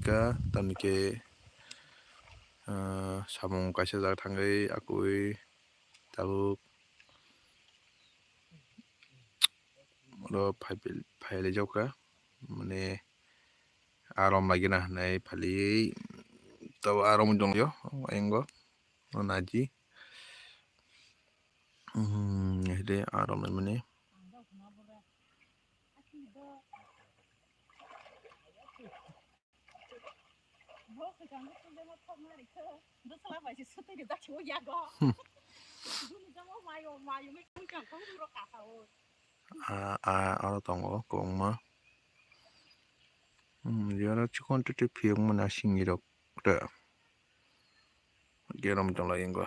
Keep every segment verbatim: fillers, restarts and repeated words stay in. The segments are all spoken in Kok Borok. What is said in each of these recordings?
ka, tamni khe, ah, samung kaisa jaga thangwi akui tabuk oro phai, phailaijak ka, mane arom lagina hinwi phaliwi tabo arom wngtonglaio, ayang o naji. Hmm, hede arom mane. A, a, aro tongo kwbangma. Hmm, oro chikon tete phiyokmani asingni rok ta. Gerom tonglaio wngkha.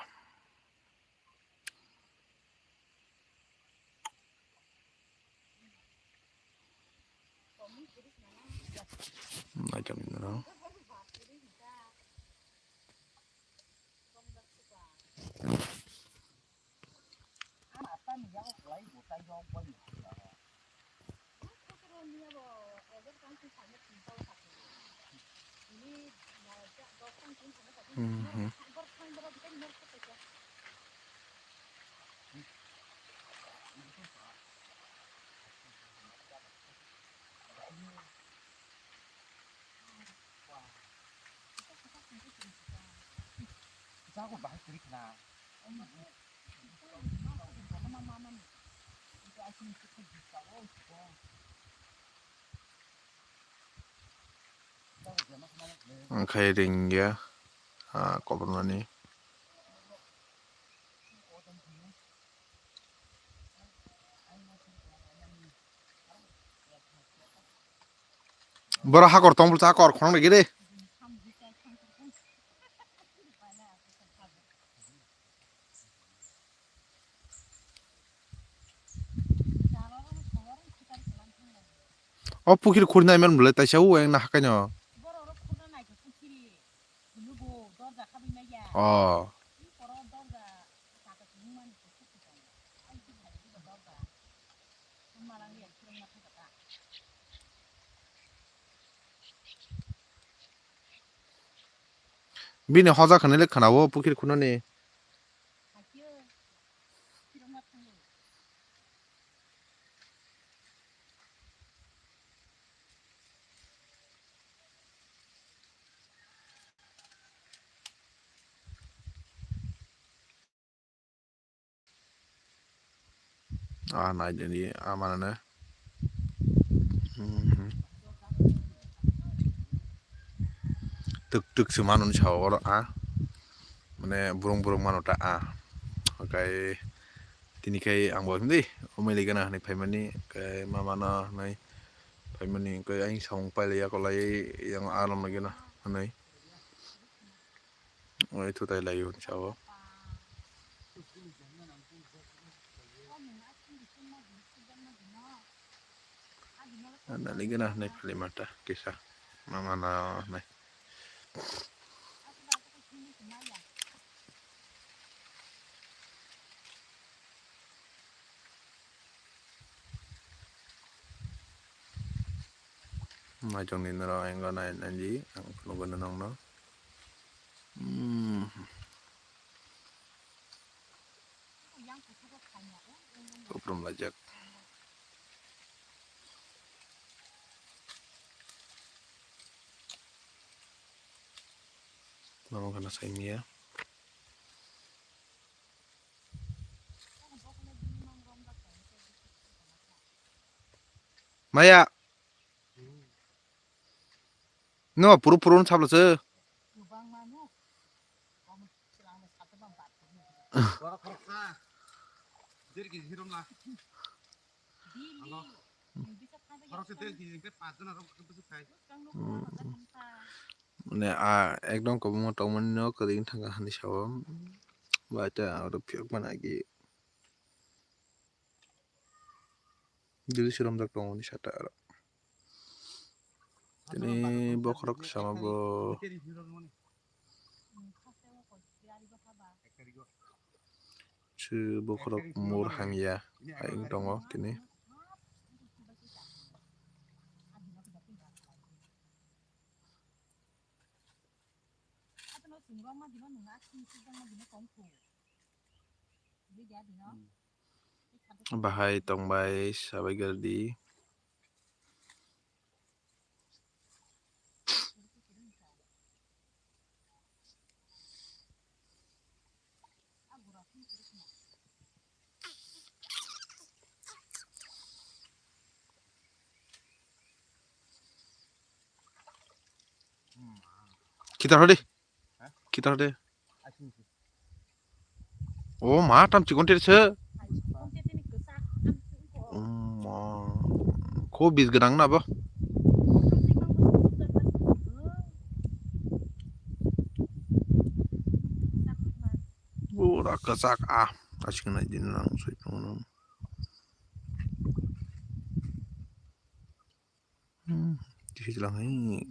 Naitokni norok. Mhm. Wngkhe ringya, ah, kobormani. Boro hakor tong bwlsa hakor khorang rwgwi de. O pukhiri khurna iman bwlai taisa o eng na hakaino. Oh. Bini hoja khwnwi le khwna-o pukhiri khunani. Ah, nai di, ah, mana na. Mhm. Tuk tuk se mano ni sao oro, ah. Mane burung burung mano ta, ah. Okai tini khai ang bo hindi, umai lagi na hani phaimani, kai mama na nai phaimani, kai ang samung pai lagi ako lai yang alam lagi na, nai. Oi, thutai lai hwn sao. Nani gana nai phali mata kisa. Mama na nai. Naitokni norok ang nai nai di, ang phunukgwi nongno. Hmm. Kupulung laijak. Mama kana saimia. Maya. No, puru puru no sabla se. Mane a ekdom kwbangma tongmani no kwrwi wng thangkha hinwi sao. Bai ta oro phiyok mani agi. Dili siromjak tongo ni sata aro. Tini bokhorok sama bo. Chu bokhorok mur hamya hai wng tongo tini. Bahai tongbai sabai gardi. Kita hodi. Hah? Kita hodi. Asing sih. Oh, ma tam chikon tere se. Chikon tere ni kwchak. Ko bis gwnang na bo. Pura kwchak a. Asik na din nang soi tong nang. Hmm, tisi lang hai.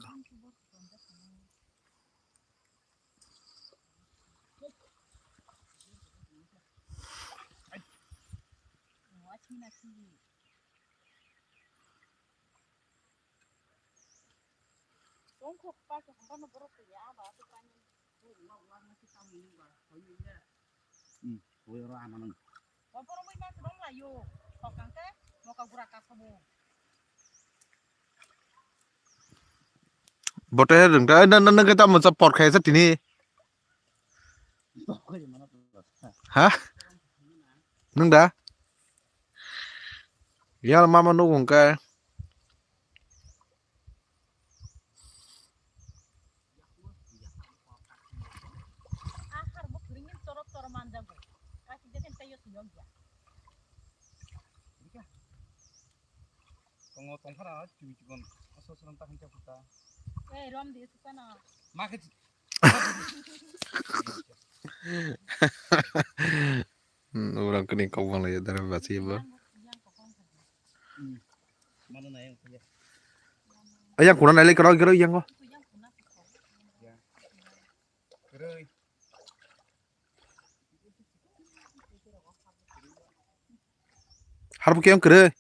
Hmm, oi oro ama nang. Bote rwngkha, na, na, na, kita mo cha por khaisa tini. Ha? Nung da? Yal mama nugo hwnkhe. Tongo tongphara chikon chikon aswk aswk ta hincha puta. Ei, rom di, suka na. Ma khe. Hmm, orang kini kau bang lagi dari basi ba. Hmm. Mana na yang punya. Ayang kuna nai karo karo yang ko. Ya. Keroi. Harbo kiyang kere.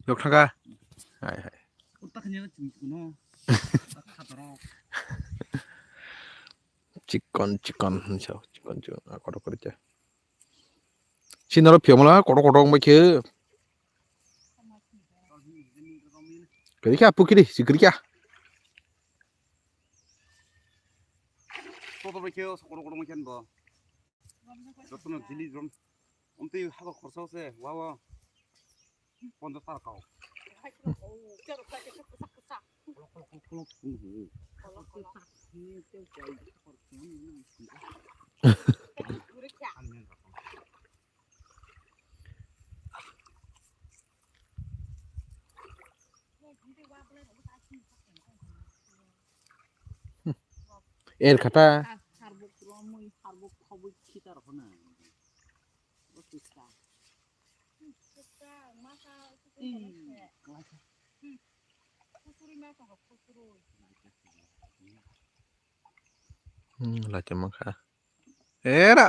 Yok thangkha. Hai, hai. Chikon, chikon, hinsa, chikon, chikon, ah, kotor kori cha. Sinaro phiyamala, kotor, kotor, wngbai khe. Kiri kha, pukiri, si kiri kha. Kotor bai khe, kotor, kotor, wngbai khe bo. Jotono jili rom. Omtwi haba khorsa se, wa, wa. Ponjo tar kau. Er khata. Hmm, la chama kha. Era.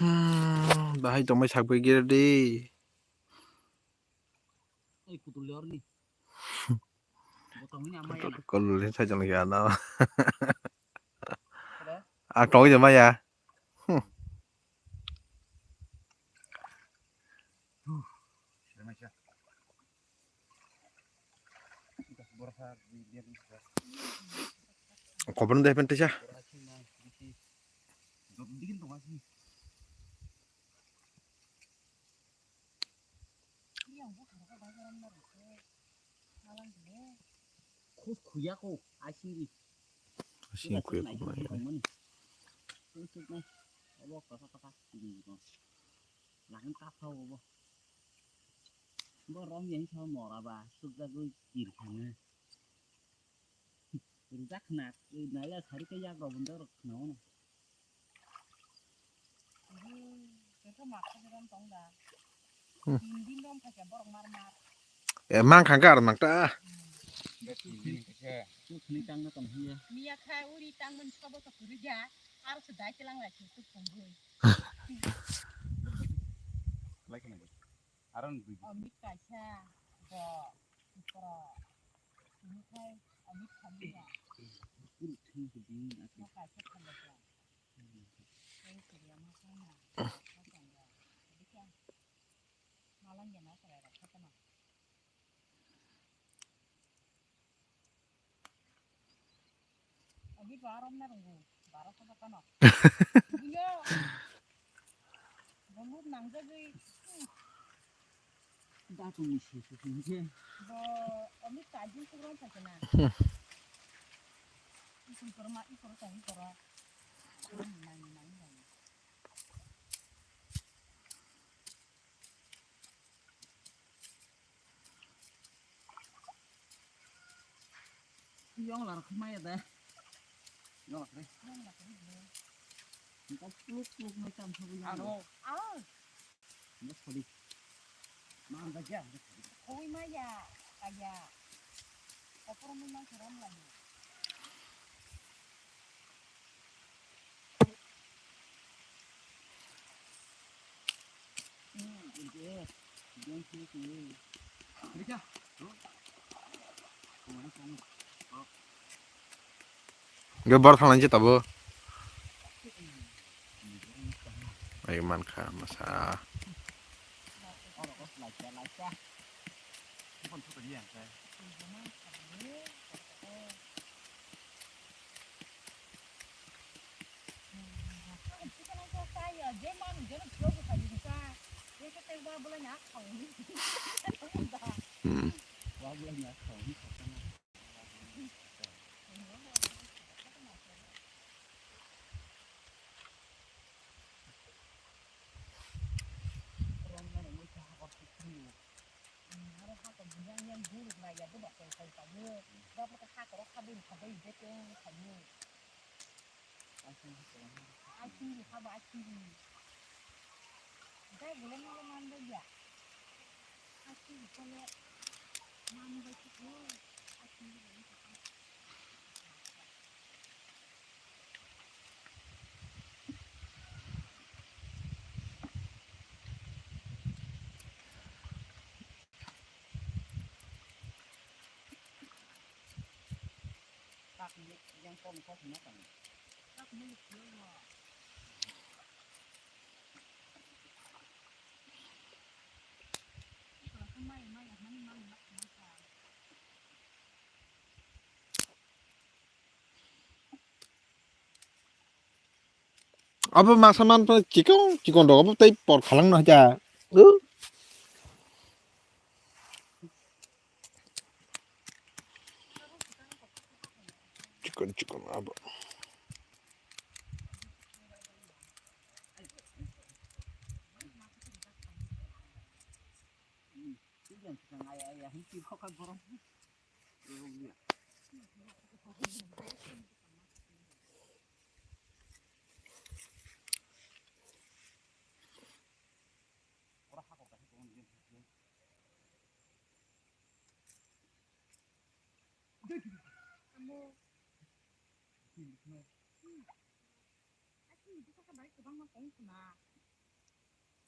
Hmm, bahai tongmai sakbai gere de. Ei, putul lior ni. Botong ini ama ya. Kol le sajang ya na. Ada? Ah, kau je maya. Hmm. Huh. Seremai siya. Borsa di dia ni. Kau pernah dah pentas ya? Borsa sih mah di sini. Khus khuya ko, asiri. Asiri khuya ko nai. Tong mani. Tong suk nai. Obo kasa kasa. Lakin kasa obo. Bo rom yang sa mora ba, suk jagui kir khana. Rijak khna, nai ya sari ke yak rok bunda rok khna ono. Khe to ma kha rom tong da. Hmm. Tin din rom phaikha borok mar mar. E, mang khang kar mang ta. Chukni tang na tong hiya. Miya kha uri tang man sabo to kuri ja. Ar se dai kelang lai chu tu phung gui. Lai kana. Aron dui. Omit kaisa. Bo. Pro. Ini khai omit khamya. Puru thing ke ding ati. Mo kaisa khamya. Malang ya na kaya rasa kana. Ogi barom na rungu, baro sa kano. Bunyo. Bungut nangjagwi. Dato ni se se se. Bo, omi kajin kubron sa kana. Isin korma, ikoro sa ikoro. Nang, nang, nang. Yong lar khmaya da. Yong lar khmaya. Engkau pluk pluk mai tam sabu yong. Ano. Ah. Ini kholi. Mang da ja. Khoi maya, kaya. Kopor mai mang seram lagi. Ge bor thangna je tabo. Ai man kha masa. Hmm. Aro hako bujang yang guruk na ya, budak koi koi kayo. Bapak ke hako rok habin habin beteng kayo. Asiri haba asiri. Dai gulo nalo man bai ya. Asiri kole man bai ki ko. Asiri bai ki ko. Tak milik yang kong kong na kan. Tak milik yo. Kalau kemai mai yang mana mana nak makan. Abo masa man to chikon chikon rok abo tei por khalang no haja. Chikon chikon abo.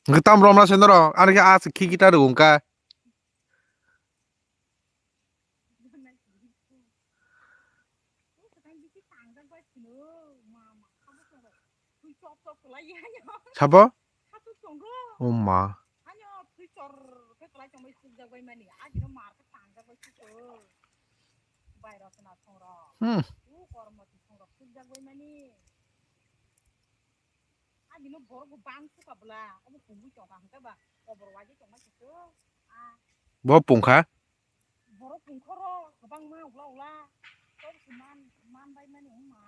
Hwnkhe tamo romna se norok, ani khe a se khi khi ta rwngkha. Sabo? O ma. Hmm. Bo pungkha? Borok pungkhoro kwbangma ula ula. Tok si man, man bai mani wngma.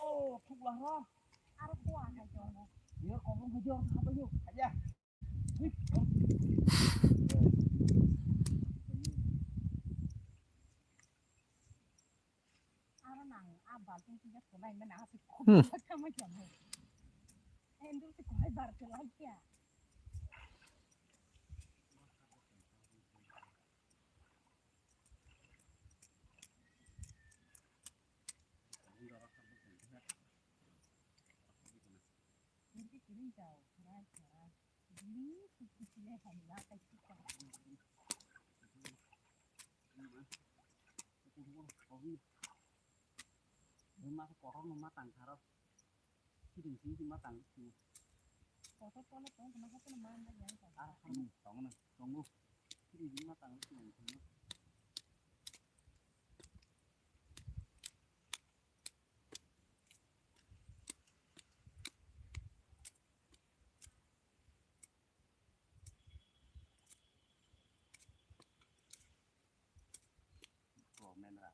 Oh, thukla ho. Aro kuwa hai tongo. Yor kobong hai yor, hai yor. Aja. Aro nang a balting tiga khonai mena asi khonai kama kya mo. Endur si khonai bar ke lai kya. Endur si kiring jao, khonai khonai. Ini si kisi le hai la kai si ka. Rwma khe kothok no ma tang tharo. Kiring sing sing ma tang sing. Kothok kono tong kono kono ma nda yang tang. Ah, tong tong na tong. Kiring sing ma tang sing. Pro men ra.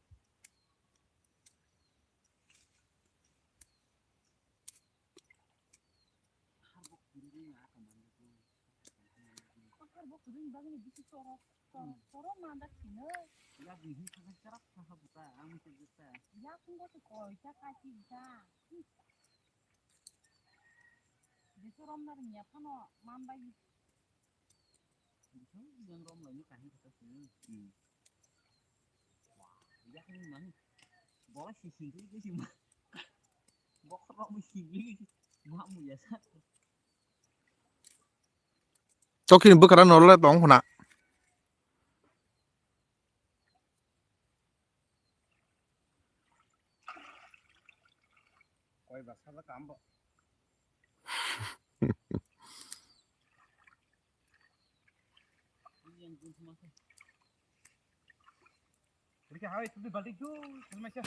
Har bo kiri ni ya kaman ko. Har bo kiri ni bagini bisi toro toro toro manda kino. Ya bisi khaga charak kha buta ang se buta. Ya kungo se koi ta ka chi ta. Jesu rom na ring ya phano man bai. Jesu yang rom lai ni kahini kata sini. Hmm. Wah, ya kan man. Bola si singkri ke si ma. Bok rom singkri ke si. Ma mu ya sa. Tokini bwkra norle tong khuna. Koi ba sala kambo. Rika hai tu baldi ju, sama siya.